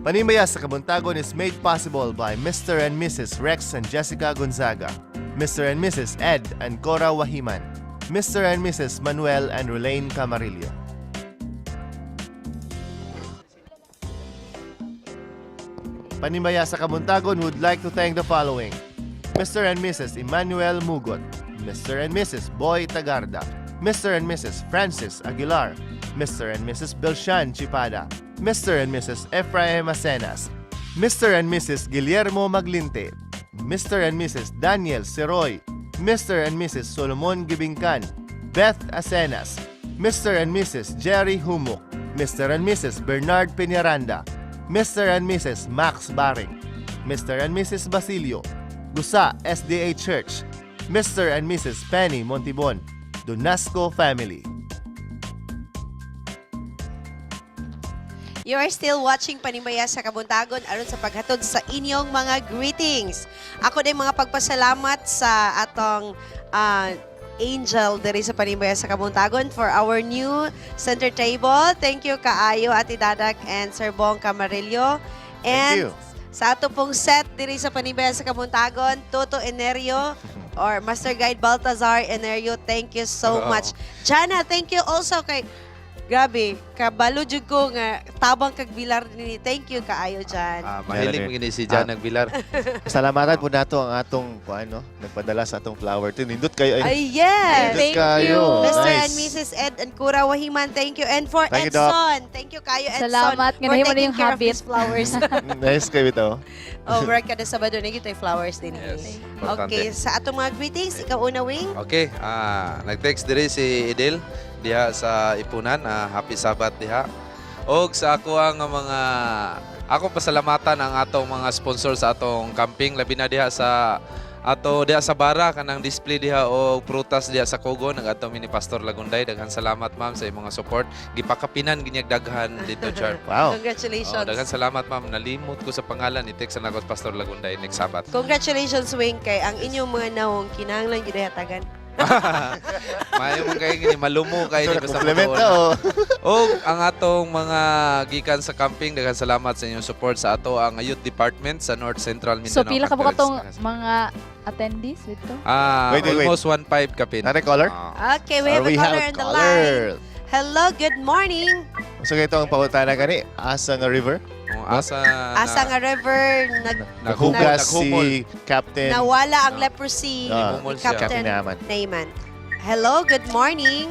Panimbaya sa Kabuntagon is made possible by Mr. and Mrs. Rex and Jessica Gonzaga, Mr. and Mrs. Ed and Cora Wahiman, Mr. and Mrs. Manuel and Rolaine Camarillo. Panimbaya sa Kabuntagon would like to thank the following: Mr. and Mrs. Emmanuel Mugot, Mr. and Mrs. Boy Tagarda, Mr. and Mrs. Francis Aguilar, Mr. and Mrs. Belshan Chipada, Mr. and Mrs. Ephraim Acenas, Mr. and Mrs. Guillermo Maglinte, Mr. and Mrs. Daniel Seroy, Mr. and Mrs. Solomon Gibingkan, Beth Acenas, Mr. and Mrs. Jerry Humuk, Mr. and Mrs. Bernard Peñaranda, Mr. and Mrs. Max Baring, Mr. and Mrs. Basilio, Gusa SDA Church, Mr. and Mrs. Penny Montibon, Donasco Family. You are still watching Panimbaya sa Kabuntagon aron sa paghatod sa inyong mga greetings. Ako din mga pagpasalamat sa atong angel diri sa Panimbaya sa Kabuntagon for our new center table. Thank you kaayo, Ate Dadak and Sir Bong Camarillo. And Thank you. Sa ato pong set diri sa Panimbaya sa Kabuntagon, Toto Enerio or Master Guide Baltazar Enerio, thank you so Oo. Much. Jana, thank you also kay. Grabe, kabalo jud ko nga tabang kag bilar ni. Thank you kaayo, Jan. Ah, mahilig Meron mo gini si Jan Nagbilar. Salamatan po nato ang atong kung ano, nagpadala sa atong flower. Nindot kayo. Ay, Ay, yes. nindot Thank kayo. you. Mr. Nice. and Mrs. Ed and Cura Wahiman, thank you. And for Thank you, Doc. Edson, thank you kayo, Edson, Salamat. Nga for nahimo na taking yung care of habit. these flowers. Nice kayo ito. Oh, work kada Sabado na ito flowers din. Yes. Okay, Importante. sa atong mga greetings, ikaw una, Wing. Okay, nag-text diri si Idil diha sa Ipunan, happy Sabbath diha. Og sa ako ang mga ako pasalamatan ang atong mga sponsor sa atong camping, labi na diha sa ato diha sa bara kanang display diha og prutas diha sa Kogo nag-adto mi ni Pastor Lagunday. Daghan salamat, ma'am, sa imong mga support. Gipakapinan ginyag daghan dito, Char. Wow. Congratulations. Oh, daghan salamat, ma'am. Nalimot ko sa pangalan, i-text na ako sa Pastor Lagunday next Sabbath. Congratulations, Wing, kay ang inyong mga nawong kinahanglan gyud hatagan. Maayo man kayo gini, malumo kayo ni basta Compliment motuon. na, oh. Og ang atong mga gikan sa camping, daghan salamat sa inyong support sa ato ang youth department sa North Central Mindanao So pila ka ba Conference. katong mga attendees dito? Ah, Wait, wait, wait. almost 1.5 kapin. Nare caller? Ah. Okay, we have Or a caller on the line. Hello, good morning. So ito ang pangutana kani, asa nga river? Kung asa Asa nga river nag Naghugas naghumol. si Captain nawala ang leprosy Ah. ni Naghumol siya. Captain Captain Naaman. Naaman? Hello, good morning.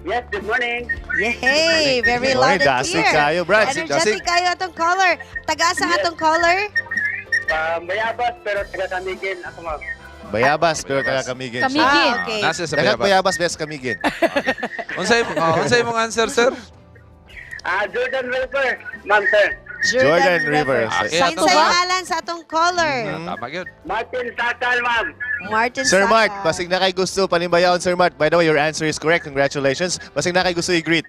Yes, good morning. Yay, very Good loud morning, and dasig clear. kayo, Brad. Energetic kayo atong caller. Taga-asa Yes. atong caller? Bayabas, pero taga Camiguin ako, ma'am. Bayabas, pero Bayabas. taga Camiguin. Camiguin. Ah, okay. Nasa sa Dagat Bayabas. Bayabas, best Camiguin. Unsay imong answer, sir? Ah, Jordan River, ma'am, sir. Jordan River. Okay, Sa ato insay ba? ngalan sa atong caller? Ah, tama gyud. Martin Sakal, ma'am. Martin Sir Saka. Mark, basig na kay gusto panimbayaon, Sir Mark. By the way, your answer is correct. Congratulations. Basig na kay gusto i-greet.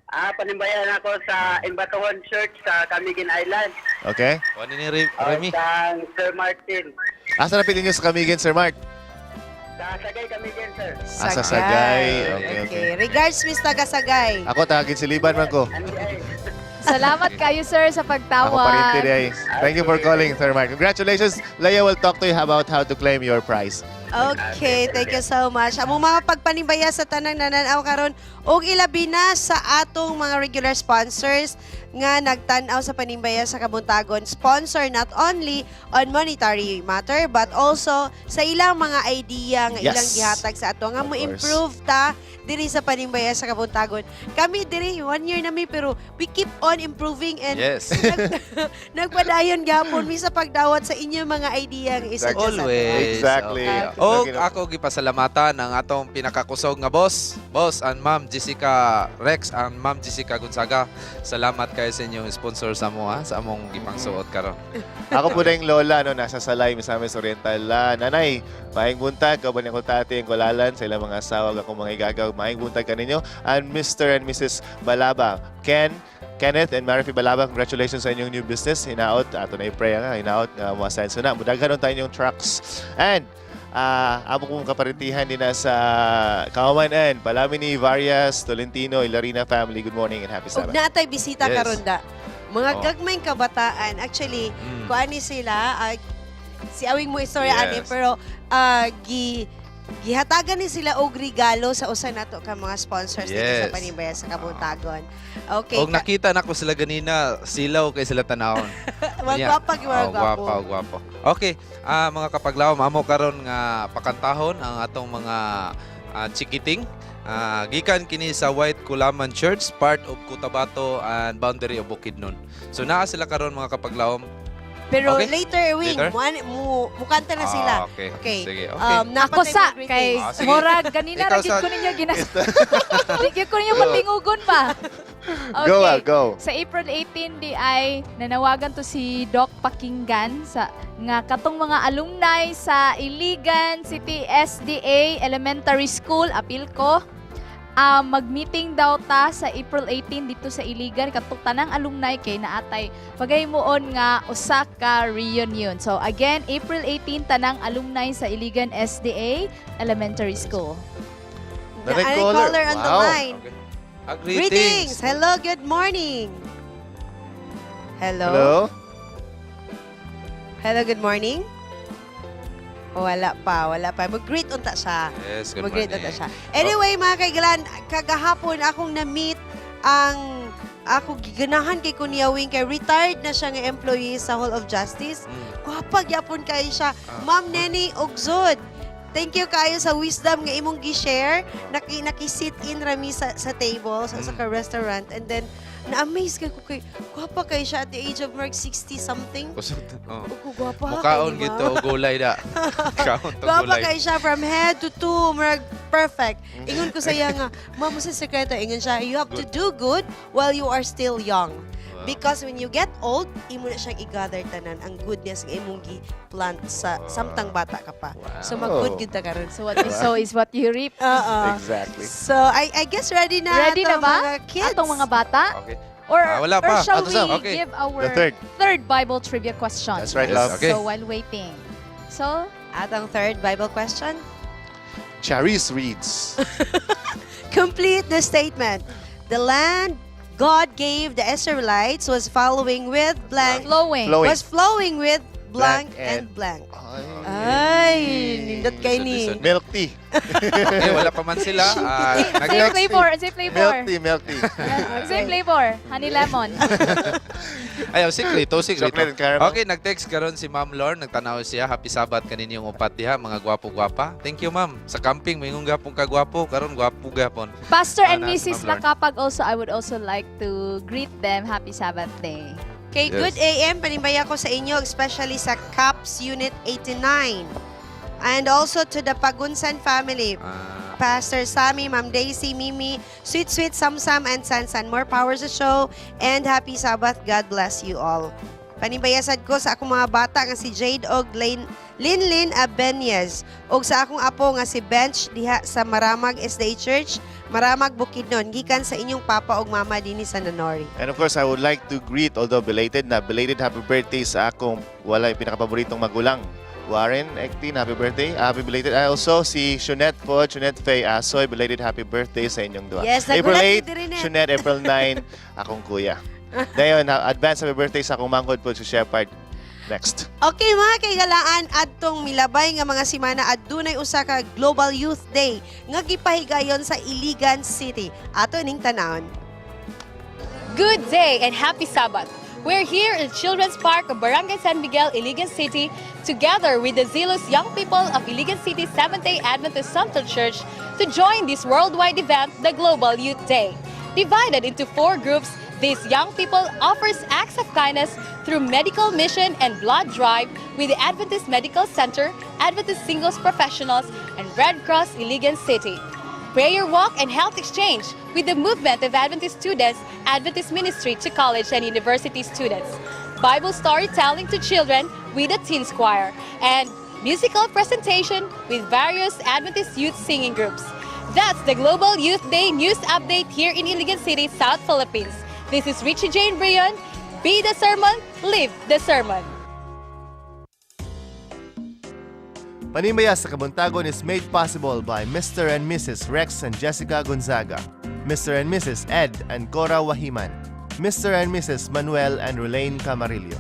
Ah, panimbayan ako sa Imbatuhan Church sa Camiguin Island. Okay? Kuha ni Remy. Sa Sir Martin. Asa na ninyo sa Camiguin, Sir Mark? Sa Sagay, Camiguin, sir. Ah, sa Sagay. Okay. Regards, Miss Taga Sagay. Ako, tagagin siliban man ko. Andi ay. Salamat kayo, sir, sa Ako pa rin pagtawag. today. Thank you for calling, Sir Mark. Congratulations. Leia will talk to you about how to claim your prize. Okay, thank you so much. Among mga pagpanimbaya sa tanang nananaw karon ug ilabi na sa atong mga regular sponsors nga nagtan-aw sa Panimbaya sa Kabuntagon. Sponsor not only on monetary matter but also sa ilang mga idea nga ilang gihatag sa ato nga Of mo course. improve ta diri sa Panimbaya sa Kabuntagon. Kami diri one year na mi pero we keep on improving and nagpadayon gapon mi sa pagdawat sa inyong mga idea nga isa sa ato. Always. Exactly. Okay. Og ako gipasalamatan ang atong pinakakusog nga boss, boss and Ma'am Jessica Rex and Ma'am Jessica Gonzaga. Salamat kayo sa inyong sponsor sa mo ha, sa among gipangsuot karon. Ako po na yung lola, no, nasa Salay, Misamis Oriental. La, nanay, maayong buntag, kauban ako tati, ang kulalan, sa ilang mga asawa, akong mga igagaw, maayong buntag kaninyo. And Mr. and Mrs. Balaba, Ken, Kenneth and Marifi Balaba, congratulations sa inyong new business. Hinaot, ato na i-pray nga, hinaot nga mga na. Mudaghan tayo inyong trucks. And amo kong kaparitihan din na sa Kaumanan, Palamini, Varias, Tolentino, Ilarina family. Good morning and happy Ug Sabbath. natay bisita karon da. Mga Oh. gagmayng kabataan, actually, kuan ni sila, si awing mo istorya ani, pero gihatagan ni sila og regalo sa usa nato ka mga sponsors dito sa Panimbaya sa Kabuntagon. Okay. Og nakita nako sila ganina, silaw kay sila tanawon. Mga gwapa, mga Oh, gwapo. gwapa, gwapo. Okay, mga kapaglaom, amo karon nga pakantahon ang atong mga chikiting. Gikan kini sa White Kulaman Church, part of Cotabato and boundary of Bukidnon. So naa sila karon, mga kapaglaom. Pero later, Wing, Later? mo, mukanta na sila. Ah, okay. Okay. Sige, okay. Ako Napatay sa mga greetings. kay Ah, sige. murag ganina Ikaw ra gyud sa- ko ninyo ginas. Di gyud ko ninyo patingugon pa. Okay. Go, ah, go. Sa April 18 di ay nanawagan to si Doc Pakinggan sa nga katong mga alumni sa Iligan City SDA Elementary School, apil ko, mag-meeting daw ta sa April 18 dito sa Iligan katong tanang alumni kay naatay pagahimuon nga usa ka reunion. So again, April 18, tanang alumni sa Iligan SDA Elementary School. The Ang caller. caller on the line. Okay. Greetings. Greetings. Hello, good morning. Hello. Hello? Hello, good morning. Wala pa, wala pa. Mag-greet unta siya. Yes, good Mag-greet morning. unta siya. Anyway, mga kaigalan, kagahapon akong na-meet ang ako giganahan kay Kunya Wing kay retired na siya nga employee sa Hall of Justice. Gwapa gyapon kay siya. Ma'am Nenny Ogzod. Thank you kayo sa wisdom nga imong gi-share. Naki sit in rami sa table sa ka restaurant and then na-amaze kay ko kay gwapa kay siya at the age of mark 60 something. Kusog. Oh. Ugo, gwapa Mukaon kay ni gito ma'am. og gulay da. Kaon to Gwapa gulay. kay siya from head to toe, murag perfect. Ingon ko sa iya nga, "Ma'am, sa sekreto," ingon siya, "You have to do good while you are still young." Because when you get old, imo na siyang i-gather tanan ang goodness nga imong gi-plant sa samtang bata ka pa. So mag-good gud ta karon. So what you sow is what you reap. Oo. Exactly. So I guess ready na Ready na atong ba? mga kids. Atong mga bata? Okay. Or, Wala or pa. shall Ato we sa- give our The third. third Bible trivia question? That's right, Yes, love. okay. So while waiting. So, Atong third Bible question. Charis reads. Complete the statement. The land God gave the Israelites was following with blank flowing. Flowing. Was flowing with blank, Blank and and- blank. Ay. Ay, nindot kay ni. Lisod, lisod. Milk tea. Okay, wala pa man sila. Same Nag-text. flavor, same flavor. Milk tea, milk tea. Same flavor. Honey lemon. Ayaw, sikreto, sikreto. Chocolate and caramel. Okay, nag-text karon si Ma'am Lorne, nagtanaw siya. Happy Sabbath kaninyong upat diha, mga gwapo-gwapa. Thank you, ma'am. Sa camping, moingon gapon ka gwapo, karon gwapo gapon. Pastor and Na si Mrs. Ma'am Lorne. Lakapag also, I would also like to greet them. Happy Sabbath day. Okay, good AM. Panimbaya ko sa inyo, especially sa CAPS Unit 89. And also to the Pagunsan family. Pastor Sammy, Ma'am Daisy, Mimi, Sweet Sweet, Samsam, and Sansan. More power sa show and happy Sabbath. God bless you all. Panimbayasad ko sa akong mga bata nga si Jade og Lane, Linlin Abenyez og sa akong apo nga si Bench diha sa Maramag SDA Church, Maramag Bukidnon, gikan sa inyong papa og mama dinhi sa Nanori. And of course, I would like to greet, although belated na, belated happy birthday sa akong walay pinakapaboritong magulang. Warren Ektin, happy birthday. Happy belated. Also, si Shunette po, Shunette Faye Asoy, belated happy birthday sa inyong dua. Yes, April nagulat 8, ni Dirinet. Shunette, April 9, akong kuya. Dayon, advance happy birthday sa akong manghod po, si Shepard. Next. Okay mga kaigalaan, adtong milabay nga mga simana adunay usa ka Global Youth Day nga gipahigayon sa Iligan City. Ato ning tanawon. Good day and happy Sabbath. We're here in Children's Park of Barangay San Miguel, Iligan City, together with the zealous young people of Iligan City Seventh-day Adventist Central Church to join this worldwide event, the Global Youth Day. Divided into four groups, these young people offers acts of kindness through medical mission and blood drive with the Adventist Medical Center, Adventist Singles Professionals, and Red Cross Iligan City. Prayer walk and health exchange with the movement of Adventist students, Adventist ministry to college and university students, Bible storytelling to children with the Teens Choir, and musical presentation with various Adventist youth singing groups. That's the Global Youth Day news update here in Iligan City, South Philippines. This is Richie Jane Brion. Be the sermon, live the sermon. Panimbaya sa Kabuntagon is made possible by Mr. and Mrs. Rex and Jessica Gonzaga, Mr. and Mrs. Ed and Cora Wahiman, Mr. and Mrs. Manuel and Relaine Camarillo.